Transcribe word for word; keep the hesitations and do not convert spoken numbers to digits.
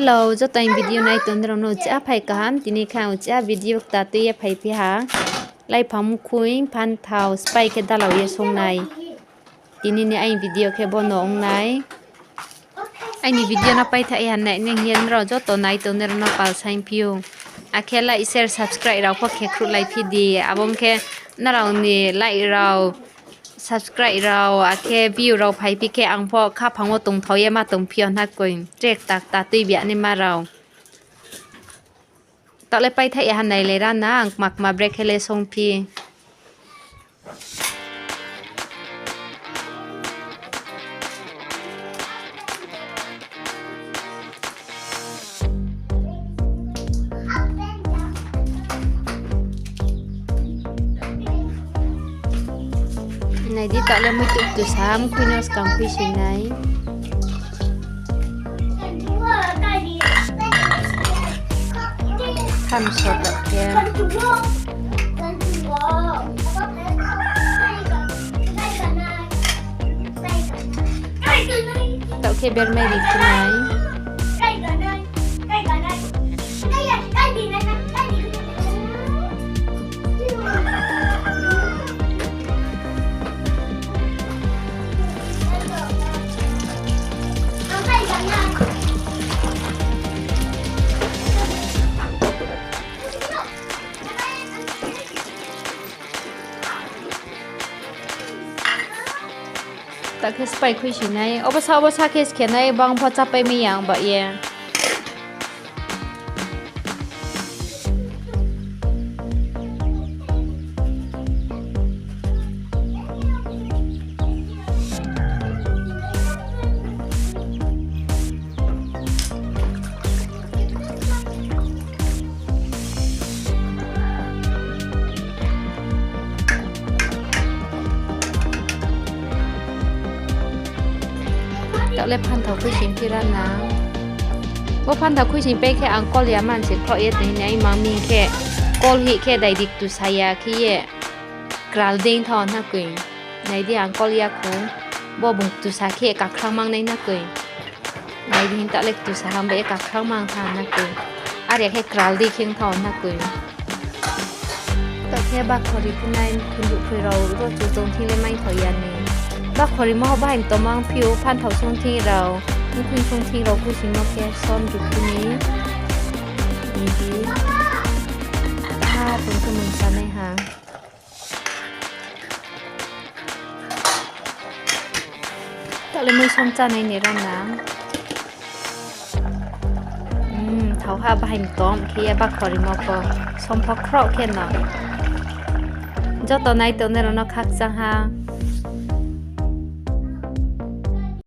Hello, joto aini video nai tongnai rao no uchih phai kaham. Tini khe ang uchih video kta tui ye phaiphi ha. Laiphang mkhui, phanthao, spai khe dalau ye song nai. Tini ni aini video khe bo no ong nai. Aini video no paithaih ye ha nai ni hing ye nrao joto nai tongnai rao no pal saingphi ou. Akhe like, share, subscribe rao pho khe khruhlaiphi di. Abo ong khe nrao ni like rao, subscribe rao, akhe view rao phaiphi khe ang pho khaphang wo tongthao ye ma tongphi yo hna koi. Tre kta kta tui bia naima rao. Taoh le paithaih ye ha nailai ra na, ang kma kma bre khe le songphi. Nai di, taoh le muitu ktusa, mkhui no skang khuisoing nai. Thamso taoh khe. Taoh khe bermai ri khe nai. Taoh khe spai khuisoing nai. Obo sa, obo sa khe skhe nai, bang pho chápai mai ya ang ba ye. Taoh le phanthao khuisoing phi ra na. Bo phanthao khuisoing pai khe ang kol ya man se khroh ye tini nai mang mi khe kol hih khe dai di ktusa ya khe ye kral dei thao na koi. Nai di ang kol ya khou. Bo bung ktusa khe kakhrang mang nai na koi. Nai di hing taoh le ktusa ham bai ye kakhrang mang tha na koi. Are khe kral dei khe thao na koi. Taoh khe bakhori khe nai, mkhui mkhui rao ro chu tong thing le mai thao ya ni. Bakhorimo bahai mtong mang phi ou, phanthao song thing rao, mkhui song thing rao khuisoingmo khe som ri phi ni. Nai di. Ha, tong khe mungsa nai ha. Taoh le mui som chánai ni ra na. Thao ha bahai mtong khe ye bakhorimo pho. Som pho khroh khe no. Joto nai tongnai rao no khakchang ha.